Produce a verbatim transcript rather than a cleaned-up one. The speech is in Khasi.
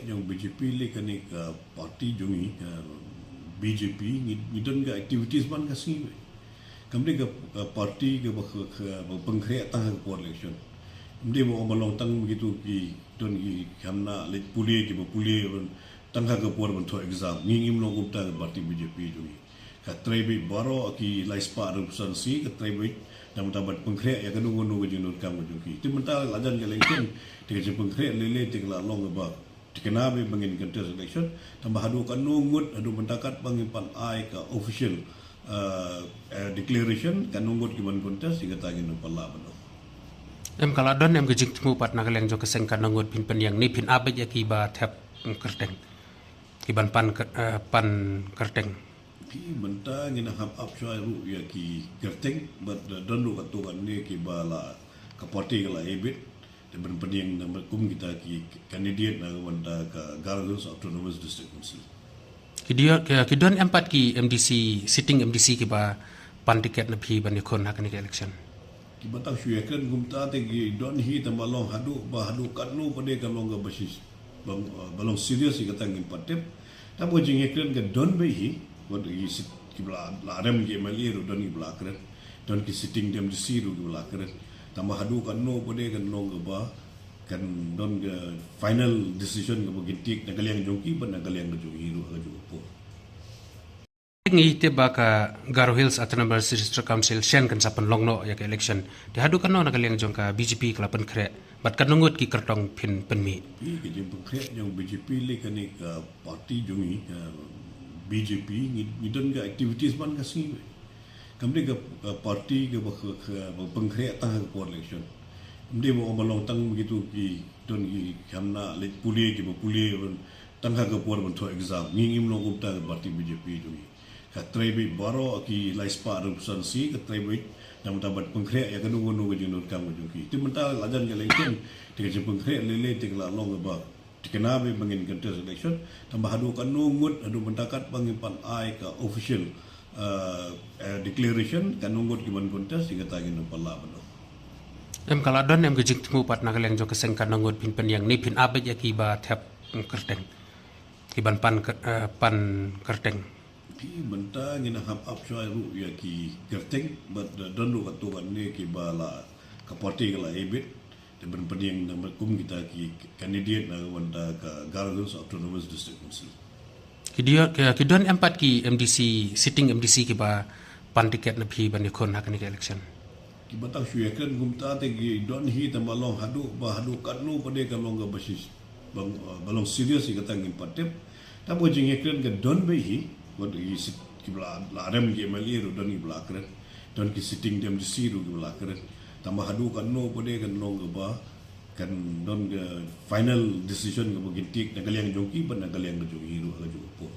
Jong B J P le kane ka party jong ngi, ka B J P ngi, ngi don ka activities man ka sngi. Kam dei ka, ka party ka ba, ka, ka ba pynkhreh tang ha ka por election. Kam dei ba ong ba long tang kitu ki don ki khamna leit pule ki ba pule ban tang ha ka por ban thoh exam. Ngi ngim long kumta ka party B J P jong ngi. Ka trei beit baroh ki lai spah arphew san sngi, ka trei beit namar ban pynkhreh ïa kano kano ka jingdonkam ka jong ki. Te mynta la jan ka election, te ka jingpynkhreh lei lei te ka la long kaba thikna beit ba ngin contest election, tangba haduh kano ngut, haduh mynta katba ngim pat ai ka official, uh, uh, declaration kano ngut ki ban contest, ïa kata ngin ym pat lah ban ong. Em, ka la don em ka jingthmu pat na ka liang jong ka seng kano ngut phin pynïeng ne phin ap beit ïa ki ba thep kyrteng, ki ban pan kyr-, eh, pan kyrteng? Ki mynta ngi nang hap ap shuwa ruh ïa ki kyrteng, bad, eh, don ruh katto katne ki ba la ka party ka la ai beit, te ban pynïeng namar kum kita ki candidate na ka bynta ka Garo Hills Autonomous District Council. Ki dia, ki, ki don em pat ki M D C, sitting M D C ki ba pan ticket na phi ban ïakhun ha kane ka election? Ki ba tang shu ïakren kumta te ki don hi, tangba long haduh ba haduh katno pat de ka long ka ba shi, ba, ba long serious hi kata ngim pat tip. Tangba ka jingïakren ka don beit hi, wat ki sit, ki ba la, la rem ki M L A ruh don ki ba la kren. Don ki sitting M D C ruh ki ba la kren. Tangba haduh katno pat de kan long ka ba, kan don ka final decision ka ba kin take na ka liang jong ki bad na ka liang ka jong ngi ruh ha ka jong ka por. Ngi tip ba ka Garo Hills Autonomous District Council shen kan sa pynlong noh ïa ka election. Te haduh katno na ka liang jong ka B J P ka la pynkhreh, bad katno ngut ki kyrtong phin pynmih? Ïa ka jingpynkhreh jong B J P le kane ka party jong ngi, ka B J P ngi, ngi don ka activities man ka sngi. Kam dei ka, ka party ka ba, ka, ka ba pynkhreh tang ha ka por election. Kam dei ba ong ba long tang kitu ki don ki khamna leit pule ki ba pule ban tang ha ka por ban thoh exam. Ngi ngim long kumta ka party B J P jong ngi. Ka trei beit baroh ki lai spah arphew san sngi, ka trei beit namar ban pynkhreh ïa kano kano ka jingdonkam ka jong ki. Te mynta la jan ka election, te ka jingpynkhreh lei lei te ka la long kaba thikna beit ba ngin contest election, tangba haduh kano ngut, haduh mynta katba ngim pat ai ka official, uh, uh, declaration kano ngut ki ban contest, ïa kata ngin ym pat lah ban ong. Em, ka la don em ka jingthmu pat na ka liang jong ka seng kano ngut phin pynïeng ne phin ap beit ïa ki ba thep kyrteng, ki ban pan kyr-, eh, pan kyrteng? Ki mynta ngi nang hap ap shuwa ruh ïa ki kyrteng, bad, eh, don ruh katto katne ki ba la ka party ka la ai beit, te ban pynïeng namar kum kita ki candidate na ka bynta ka Garo Hills Autonomous District Council. Ki dia, ki, ki don em pat ki M D C, sitting M D C ki ba pan ticket na phi ban ïakhun ha kane ka election? Ki ba tang shu ïakren kumta te ki don hi, tangba long haduh ba haduh katno pat de ka long ka ba shi, ba, ba long serious hi kata ngim pat tip. Tangba ka jingïakren ka don beit hi, wat ki sit, ki ba la, la rem ki M L A ruh don ki ba la kren. Don ki sitting M D C ruh ki ba la kren. Tangba haduh katno pat de kan long ka ba, kan don ka final decision ka ba kin take na ka liang jong ki bad na ka liang ka jong ngi ruh ha ka jong ka por.